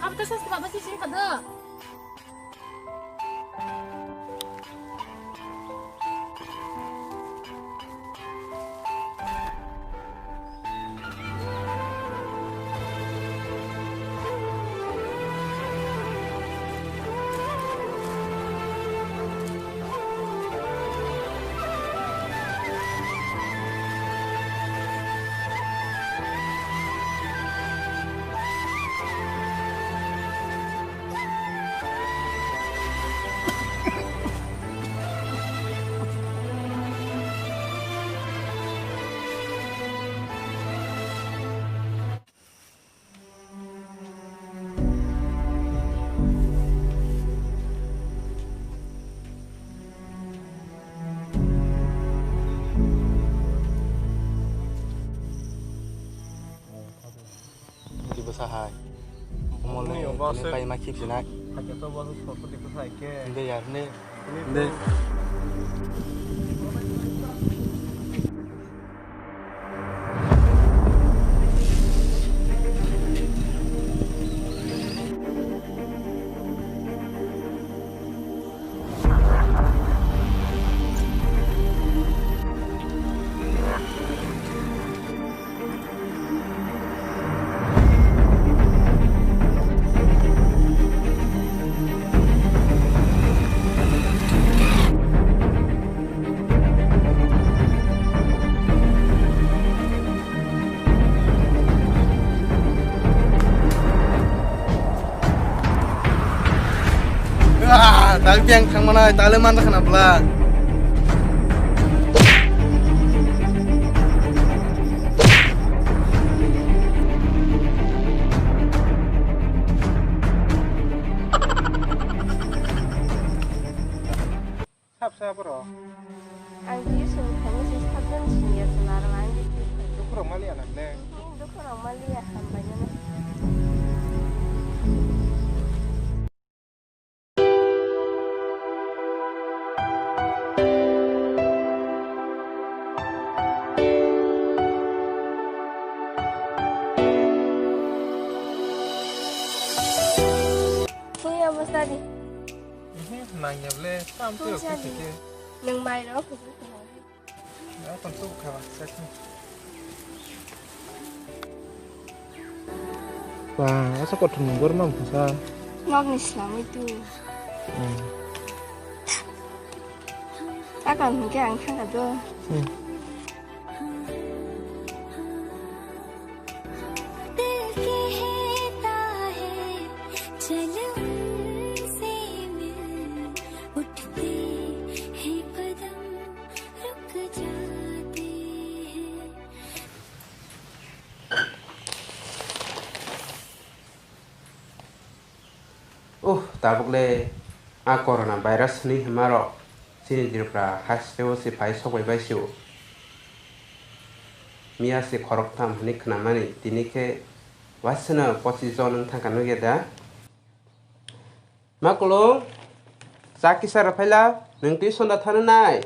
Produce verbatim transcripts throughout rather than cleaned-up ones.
Kasa sila basi sini kada. Di bwsa hai. Omo le, omo le se pai ma khip sinai. Hakhe to bo se sopho di bwsa hai khe. Inde yar ne. Inde. Ah, tak biang thang manai, tak le man khna bla. Sapsa borok. Ang tuition khainai se saat jon senior se naro ang tuition. Dukhurok maliya na le? Dukhurok maliya, hambai nai. Kuya mo study. Nangya ble, tam tu. Nwng mai rok. Ya, kon tu kha, sakni. Ba, asa kothom ni borma bwsa. Nok ni slamwi tu. Hmm. Takon hwnkhe ang thangkha do. Hmm. दिल कहता है, चल उनसे मिल, उठते हैं कदम, रुक जाते हैं। Uh, tabuk le a corona virus hwnwi hwnmarok chini Tripura hasteo se phai sok bai bai se o. Miya se khoroktham hwnwi khnamani, tini khe waisano pochis jon wng thangkha, nukya da? Ma Kulung, cha kisa rw phaila, nwng twi sonda thani nai.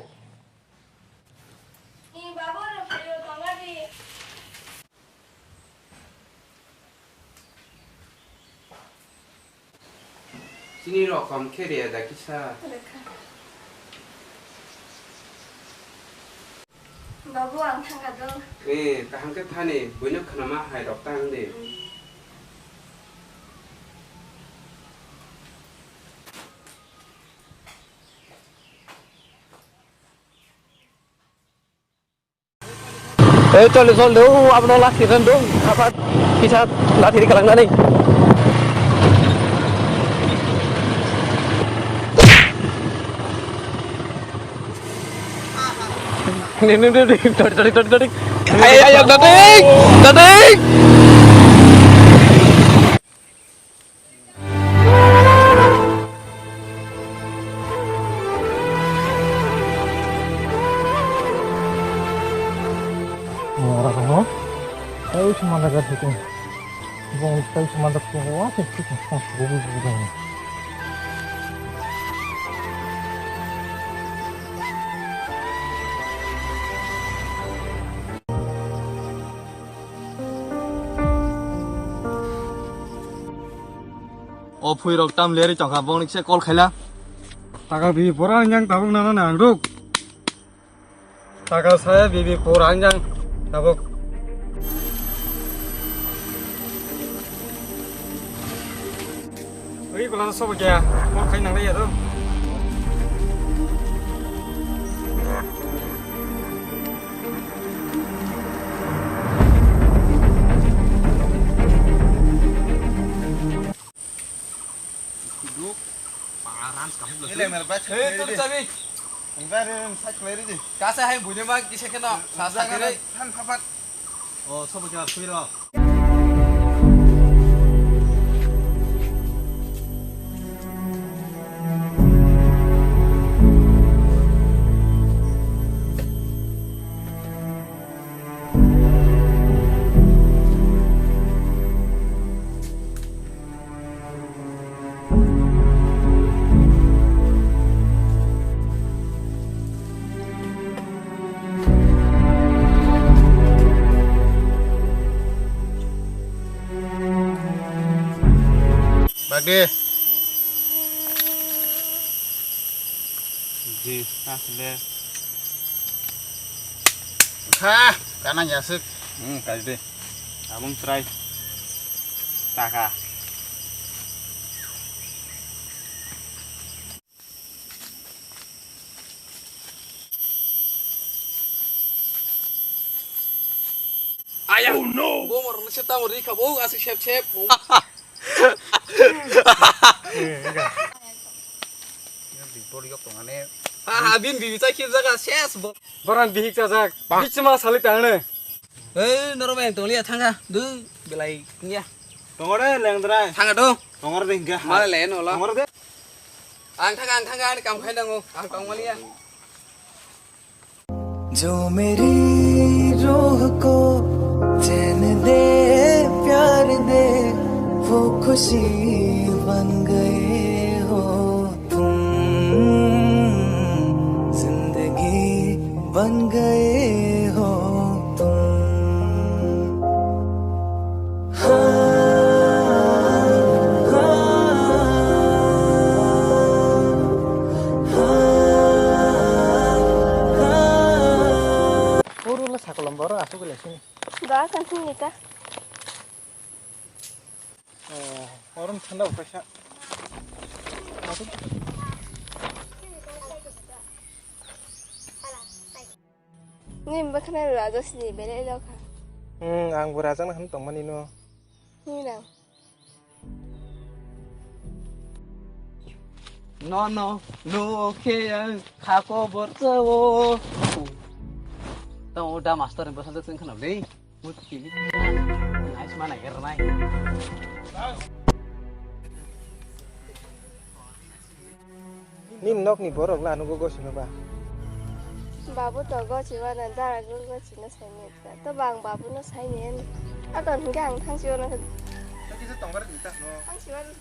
Chini rok kom khe rwya da kisa. Babu, ang thangkha do. Eh, kaham khe thani, buino khnama hai rok ta wng di. Mm. Ei, chole, chole, o, abono lathi ran do, apa, kisa lathi ri kalang nani. Ni, ni, ni, ni, tadi, tadi, tadi, tadi. Ay, ay, ay, tadi, tadi. Ora no, tei sumanda ga thikung. Bong tei sumanda thikung, wa se thikung, song sugu bugu bugu. O phui rok tam leri tongkha, bongni kisa call khaila. Taka bi pora yang tabuk nana na ang ruk. Taka saya bibi pora yang tabuk. Ui, kula sobo kya? Call khai nang ya to. Duk, parans kaham lo. Ini mel baca. Hei, tu cabi. Enggak ada yang saya keleri di. Kasa hai bunya ma kisa kena. Sasa kiri. Tan papat. Oh, sobo kya phui rok. Bagdi. Ji, asle. Ha, kana yasik. Hmm, kajde. Amung try. Taka. Ayah. Oh no. Bo morong se tamo ri kha bo asik sep sep. Big body yok tongane. Ha ha bin bibi chai khip jaga ses bo. Boran bihik chajak. Bichima sali tangane. Ei, norok bai tonglia thanga. Du belai nya. Tongore lengdra. Thanga do. Tongore de hingga. Mala le no la. Tongore de. Ang thanga, ang thanga, ani kam khai nango. Ang tong malia. जो मेरी रूह को चैन दे, प्यार दे, वो खुशी बन गए हो तुम, जिंदगी बन गए हो तुम। Puro la sakolom boro asuk le sini. Ba kan sini ka. Eh, orom thanda upaisa. Ni bwkhwnai raja sini belai lokha. Hmm, ang bo rajakna hwn tongmani no. Ni nang. No, no, no, khe ang kha kobor chao. Tamo da master ni bwsajwk chwng khna le. Mutki ni nice mana ernai. Nini nokni borok la nugo gosino ba? Babu to gosi mano, dara go gosino saini. To bang babu no saini. Aton hingke ang thangsi ono. Thangsi ono.